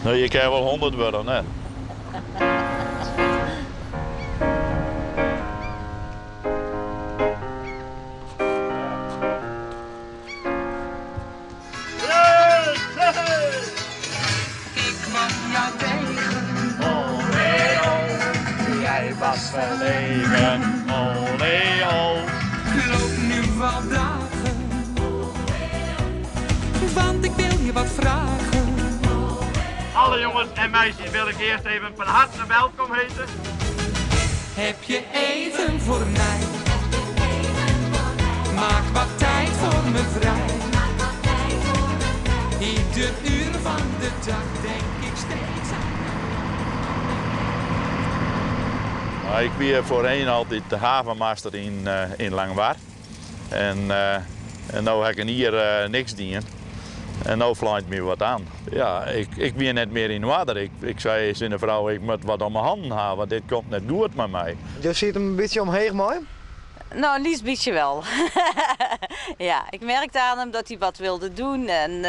No, je kinne wol 100 wurde, net? Ik kwam jou tegen. Olé, oh, jij was verlegen. Olé, oh. Loop nu al dagen. Want ik wil je wat vragen. Alle jongens en meisjes wil ik eerst even van harte welkom heten. Heb je even voor mij? Maak wat tijd voor me vrij. Ieder uur van de dag denk ik steeds aan Nou, ik ben voorheen altijd de havenmaster in Langwar. En nu heb ik hier niks dien. En nu vlijt me wat aan. Ja, ik ben net meer in water. Ik zei eens in de vrouw, ik moet wat om mijn handen houden, want dit komt net goed met mij. Je ziet hem een beetje omheen, mooi? Nou, een liefst beetje wel. Ja, ik merkte aan hem dat hij wat wilde doen. En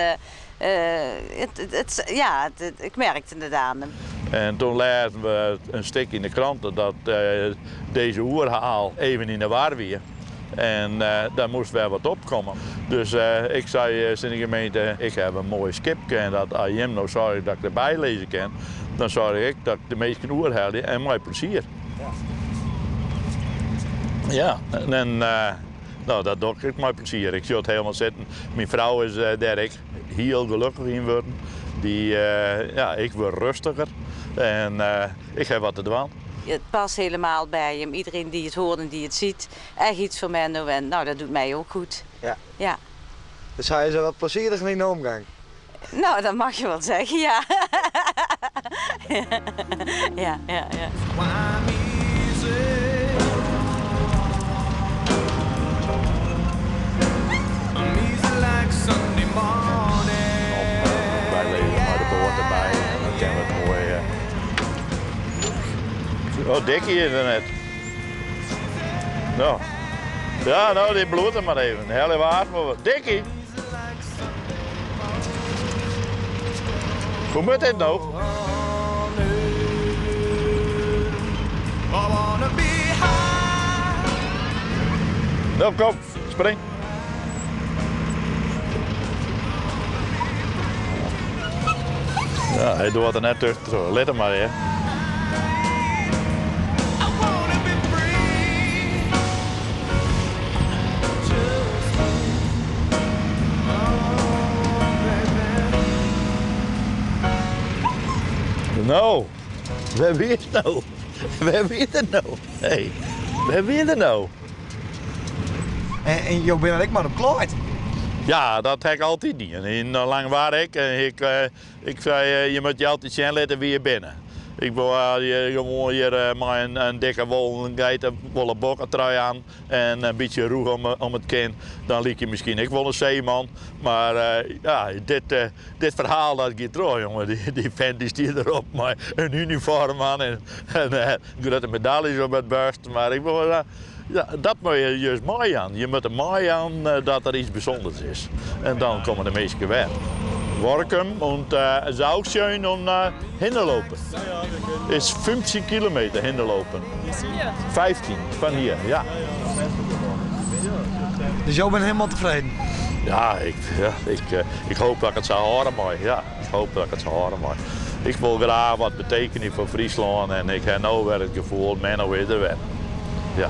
ik merkte het aan hem. En toen lazen we een stuk in de kranten dat deze oerhaal even in de war weer. En daar moest wel wat opkomen. Dus ik zei in de gemeente, ik heb een mooi schipje en dat als je hem nou zorgt dat ik erbij lezen kan, dan zorg ik dat ik de meeste oerhaal en mijn plezier. Ja, en nou, dat doe ik met plezier. Ik zie het helemaal zitten. Mijn vrouw is daar ik heel gelukkig in worden. Ik word rustiger en ik heb wat te doen. Het past helemaal bij hem. Iedereen die het hoort en die het ziet. Echt iets voor Menno en dat doet mij ook goed. Ja. Dus hij is er wat plezierig in de omgang? Nou, dat mag je wel zeggen, ja. Ja, ja, ja. Wij leven maar de boord erbij en dan kennen we het mooi. Oh, Dikkie is er net. Nou. Ja, nou, die bloedt er maar even. Hele waard, maar wat. Dikkie! Hoe moet dit nou? Nou, kom, spring. Ja, hij doet er net terug. Let hem maar, hè. Nou, waar wie het nou? Waar wie het nou? Hey, waar wie het nou? En jou bent ik maar op klooit. Ja, dat heb ik altijd niet. En in lang waar ik. En ik zei, je moet je altijd zien laten wie je bent. Ik wil hier gewoon hier met een dikke wollen geit, een wollen bokkentrui aan en een beetje roeg om het kin. Dan liep je misschien ik wel een zeeman. Maar ja, dit verhaal dat gaat terug, jongen. Die vent die stier erop met een uniform aan en grote medailles op het borst. Maar ik wil, ja, dat moet je juist mooi aan. Je moet er mooi aan dat er iets bijzonders is. En dan komen de meesten weer. Workum en het is ook schön om hinderlopen. Het is 15 kilometer hinderlopen. 15 van hier, ja. Dus jou bent helemaal tevreden? Ja, ik hoop dat ik het zou horen mooi. Ja, ik hoop dat ik het zou horen mooi. Ik wil graag wat betekenen voor Friesland en ik heb nu weer het gevoel, Menno is er weer. Ja.